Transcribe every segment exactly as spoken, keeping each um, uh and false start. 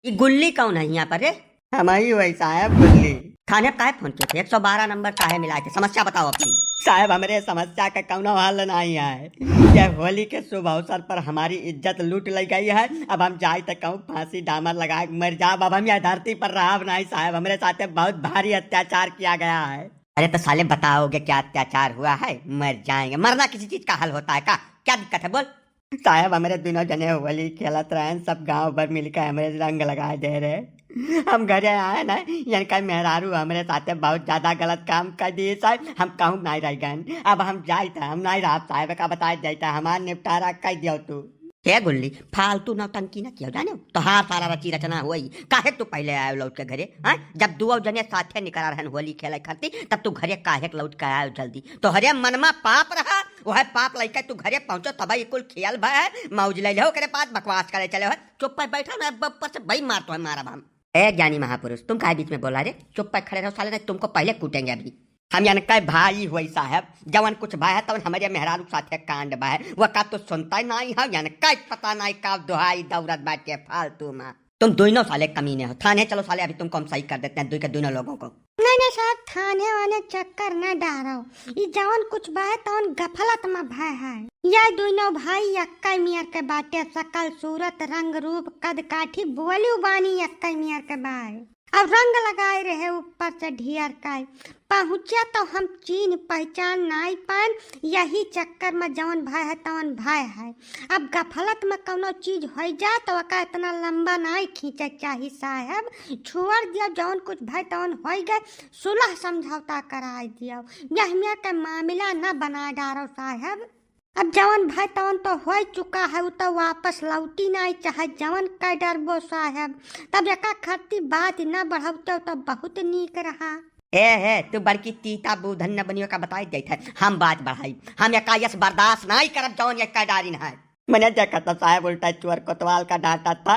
ई गुल्ली कौन है यहाँ पर रे? हम ही वही साहब, गुल्ली। थाने काहे फोन किए थे? एक सौ बारह नंबर काहे मिलाए थे? समस्या बताओ अपनी। साहब, हमरे समस्या का कौनो हल नहीं है। यह होली के शुभ अवसर पर हमारी इज्जत लूट ली गई है। अब हम जाए तो कहूँ फांसी डामर लगा के मर जाब। अब हम यह धरती पर रहब नहीं साहब। हमरे साथे बहुत भारी अत्याचार किया गया है। अरे तो साले बताओगे क्या अत्याचार हुआ है? मर जाएंगे। मरना किसी चीज का हल होता है का? क्या दिक्कत है बोल? साहब, हमरे दुनों जने होली खेलत रहन, सब गांव भर मिलकर हमरे रंग लगाए दे रहे। हम घरे आए ना, इनका मेहरारू हमरे साथे बहुत ज्यादा गलत काम कर दिए साहब। हम कहूँ नहीं रह गए, अब हम जाइत है, हम नहीं रहब साहब, का बताए जाइत है, हमार निपटारा कर दियो तू। हे गुल्ली, फालतू नौटंकी न कियो जाने, तोहार सारा रची रचना होई। काहे तू पहले आयो लौट के घरे, हाँ? जब दुओ जने साथे निकला रहन होली खेले खातिर, तब तू घरे काहे के लौट के आयो जल्दी? तोहरे मन में पाप रहा, वह पाप लइके तू घरे पहुंचो, तब ई कुल खेल भय है, मौज ले ले ओकरे पास बकवास करे चले हो। चुप पे बैठा ना, अब ऊपर से बई मार तो है मारब हम। ए ज्ञानी महापुरुष, तुम काहे बीच में बोला रे? चुप पे खड़े रहो साले, नहीं तुमको पहले कूटेंगे अभी। हम इनका भाई होई साहब, जवन कुछ भय है तवन हमरे मेहरारू के साथे कांड भय है, वो का तो सुनता ही नहीं है, इनका पता नहीं का दुहाई दौरत बाटे फालतू में। तुम दोनों साले कमीने हो, थाने चलो साले, अभी तुमको हम सही कर देते हैं, दुई के दोनों लोगों को। नहीं, नहीं साहब, थाने वाने चक्कर न डारो। ई जवन कुछ भय है, तवन गफलत में भय है। ये दोनों भाई यक्का मियर के बाटे, शकल सूरत, रंग रूप, कद काठी, बोली बानी यक्का मियर के बाय। अब रंग लगाए रहे ऊपर से ढियर का। पहुँचे तो हम चीन्ह पहचान नाई पाएन, यही चक्कर में जवन भय है, तवन भय है। अब गफलत में कौनो चीज होइ जाए तो ओका इतना लंबा नाई खींचे चाही साहब। छोड़ दिया, जौन कुछ भय तौन होइ गए, सुलह समझौता कराए दिया। यह मेर के मामला न बना डारो साहब। अब जौन भय तौन तो होइ चुका है, उ तो वापस लौटी नाई, चाहे जौन कह डरबो साहब। तब एका खरती बात न बढ़ौते तो बहुत नीक रहा। ए हे, तू बड़की तीता बूधन न बनियो का बताई देत है, हम बात बढ़ाई, हम एका यस बर्दाश्त नाई करब जौन ये कह डारिन है। मने देखा तो साहब उल्टा चोर कोतवाल का डांटा था।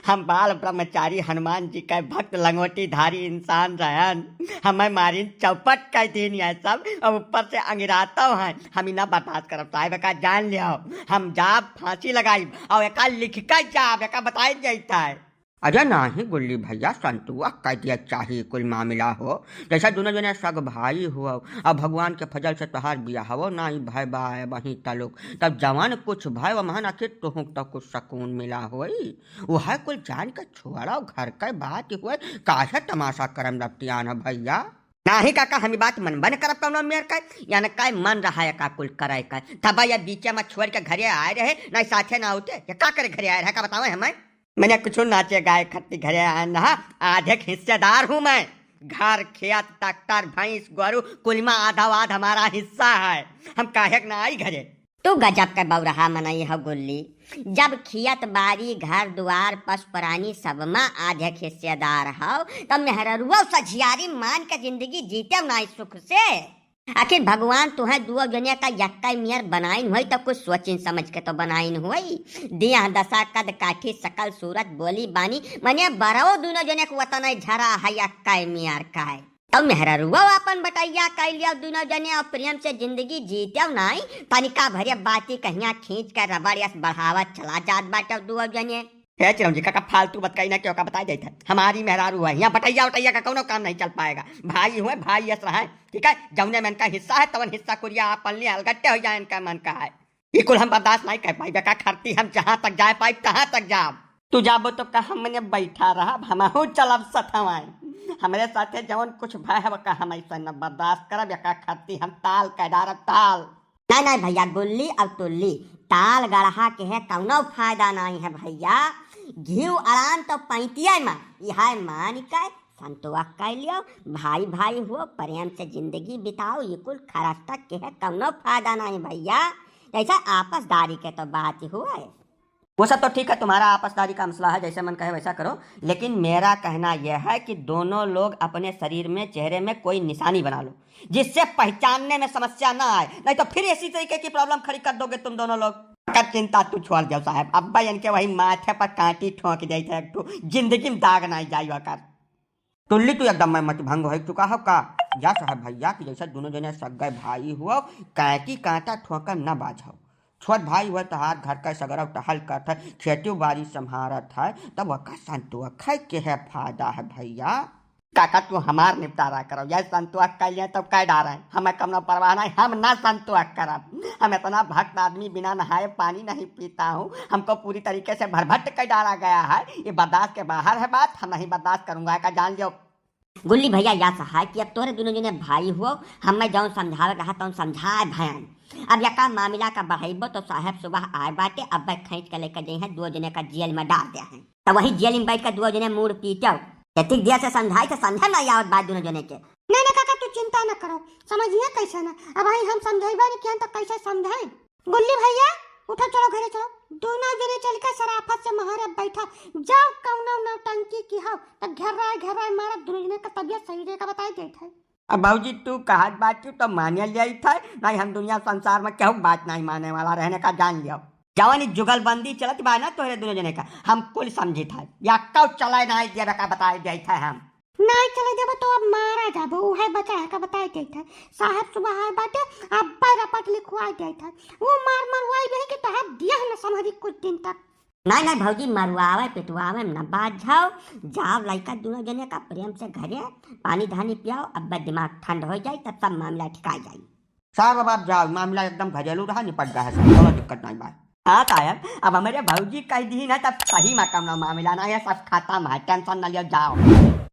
हम बाल ब्रह्मचारी हनुमान जी के भक्त लंगोटीधारी इंसान रहन। हमें मारिन चौपट कर दीन ये सब, और ऊपर से अंगिरातो हैं। हम इना बर्दाश्त करब साहब, एका जान लियो। हम जाब फांसी लगाइब और एका लिख के जाब, एका बताई जाता है। अरे नाही गुल्ली भैया, संतुआ कह दिया चाही कुल मामला हो। जैसा दोनों जने सग भाई हो, अब भगवान के फजल से तोहार बियाहवो नाही भय बा है वहीं तलुक। तब जवन कुछ भय वो महान आखिर तुहुक तो कुछ सुकून मिला होई। वो है कुल जान के छोड़ो, घर के बात होए, काहे तमाशा करम रफ्तियान है भैया। नाही काका, हम ई बात मनबे न करब कौनो मेर का, यानी का मन रहा है का कुल करे का। तब या बीचे में छोड़ के घरे आए रहे, नहीं साथे ना होते, ये का करे घरे आए रहे का बतावे हमें? मने कुछ नाचे गाए खत्ती घरे आए ना, आधे के हिस्सेदार हूँ मैं। घर, खेत, ट्रैक्टर, भैंस, गोरू, कुल में आधा आध हमारा हिस्सा है। हम काहे के ना आई घरे? तू गजब के बौरहा मनई हो गुल्ली। जब खेत बारी, घर दुआर, पशु प्राणी सब में आधे के हिस्सेदार हो, तब मेहररुआ सझियारी मान के जिंदगी जीते नाई सुख से। आखिर भगवान तुहें दुओ जने का यक्का मियर बनाइन होई तो कुछ सोचिन समझ के तो बनाइन होई। देह दशा, कद काठी, शकल सूरत, बोली बानी, मने बरओ दुनो जने के वतन झरा है यक्का मियर का है। तब मेहररुआ अपन बटैया कइ लियो दुनो जने और प्रेम से जिंदगी जीत्यो नाई। तनिका भरे बाती कहिया खींच के रबड़ यस बढ़ावत चला जात बाटे दुओ जने। हे चिरौंजी काका, फालतू बतकही ना, क्यों का बताई जाइत है, हमारी मेहरारू है, यहाँ बटैया उटैया का कौनो काम नहीं चल पाएगा। भाई हुए, भाई यस रहे, ठीक है, जौने में इनका हिस्सा है तवन हिस्सा कुरिया आप पलनी अलगट्टे हो जाए, इनका मन का है। ये कुल हम बर्दाश्त नहीं कर पाई बेका खरती, हम जहाँ तक जाए पाई तहाँ तक जाब। तू जाबो तो कहा मने बैठा रहब, हमहू चलब सथवाई। हमरे साथे जौन कुछ भय है ओका हम ऐसा न बर्दाश्त करब, एका खरती हम ताल कह डारब ताल। नहीं, नहीं भैया, गुल्ली और तुल्ली ताल गढ़ा के है, कौनो फायदा नहीं है भैया। घीव अड़ान तो पैंतिये में, इहाय मान के संतोष कर लियो, भाई भाई हो, प्रेम से जिंदगी बिताओ, ये कुल खरस तक के है, कौनो फायदा नहीं भैया। जैसे आपसदारी के तो बात हुए। वो सब तो ठीक है, तुम्हारा आपसदारी का मसला है, जैसे मन कहे वैसा करो, लेकिन मेरा कहना यह है कि दोनों लोग अपने शरीर में, चेहरे में कोई निशानी बना लो, जिससे पहचानने में समस्या ना आए, नहीं तो फिर इसी तरीके की प्रॉब्लम खड़ी कर दोगे तुम दोनों लोग। कर चिंता तू छोड़ दो साहब, अब्बा इनके वही माथे पर कांटी ठोंक जाई थे, एक ठो जिंदगी में दाग ना जाई वकर। टुल्ली, तू एकदम में मत भंग हो चुका हो का? जा साहब भैया कि जैसे दोनों जने सग गए भाई हुआ, कांटी कांटा ठोकर न बाझाओ। छोट भाई हुआ तोहार घर का सगरव टहल करत है, खेती बाड़ी संभारत है, तब ओका संतोख है के है फायदा है भैया? काका तू हमार निपटारा करो, यह संतोख कर लिए तब कह डारे, हमें कमनो परवाह नहीं, हम ना संतोख करब। हम इतना भक्त आदमी बिना नहाए पानी नहीं पीता हूँ, हमको पूरी तरीके से भरभट्ट कर डाला गया है, ये बर्दाश्त के बाहर है बात, हम नहीं बर्दाश्त करूँगा, का जान लियो। गुल्ली भैया, या सहाय कि अब तोरे दुनो जने भाई हुओ, हमें जौन समझावे कहा तौन समझाए भयन। अब यका मामला का बढ़ाइबो तो साहेब सुबह आए बाटे, अब खींच के लेके जइहैं, दुओ जने का जेल में डाल देहैं। तब वही जेल में बैठ के दुओ जने मूड़ पीटो। एतिक दिया से समझाई तो समझे ना आवत बात दुनो जने के। नहीं ना काका, तू चिंता न करो, समझिए कैसे ना। अब भाई हम समझाइबे नहीं किया तो कैसे समझाई? गुल्ली भैया, उठो, चलो घरे चलो। दुनो जने चल के सराफत से महरे बैठा, जाओ कौनो नौटंकी किहो, तो घेर्राए घेर्राए मारा, दुनो जने का तबियत सही रहे का बताई देत है। अब भौजी तू कहत बाटू तो माने लेइत है, नहीं हम दुनिया संसार में केहू बात नहीं माने वाला रहने का जान लियो। जवन ई जुगलबंदी चलत बा ना तोहरे दुनो जने का, हम कुल समझित है, या कौ चलाए नहीं देवे का बताई देइत है हम। नाई चले देबो तो अब मारा जाबो, उहे बचा है का बताई देइत है। साहेब सुबह आए बाटे, अब्बे रपट लिखवाई देइत है। वो मार मरवाई बे कि तोहार दिया न संभरी कुछ दिन तक। नाई, नाई भौजी, मरवावे पिटवावे में न बाझाओ, जाओ लइका दुनो जने का प्रेम से घरे पानी धानी पियाओ, अब्बे दिमाग ठंड हो जाई, तब सब मामला ठिकाई जाई। साहब, अब आप जाओ, मामला एकदम घरेलू रहा, निपट गया है सब, कोनो दिक्कत नहीं बा। हाँ साहब, अब हमरे भौजी कह दी ना, तब सही में कौनो मामला ना है, सब खत्म है, tension न लियो, जाओ।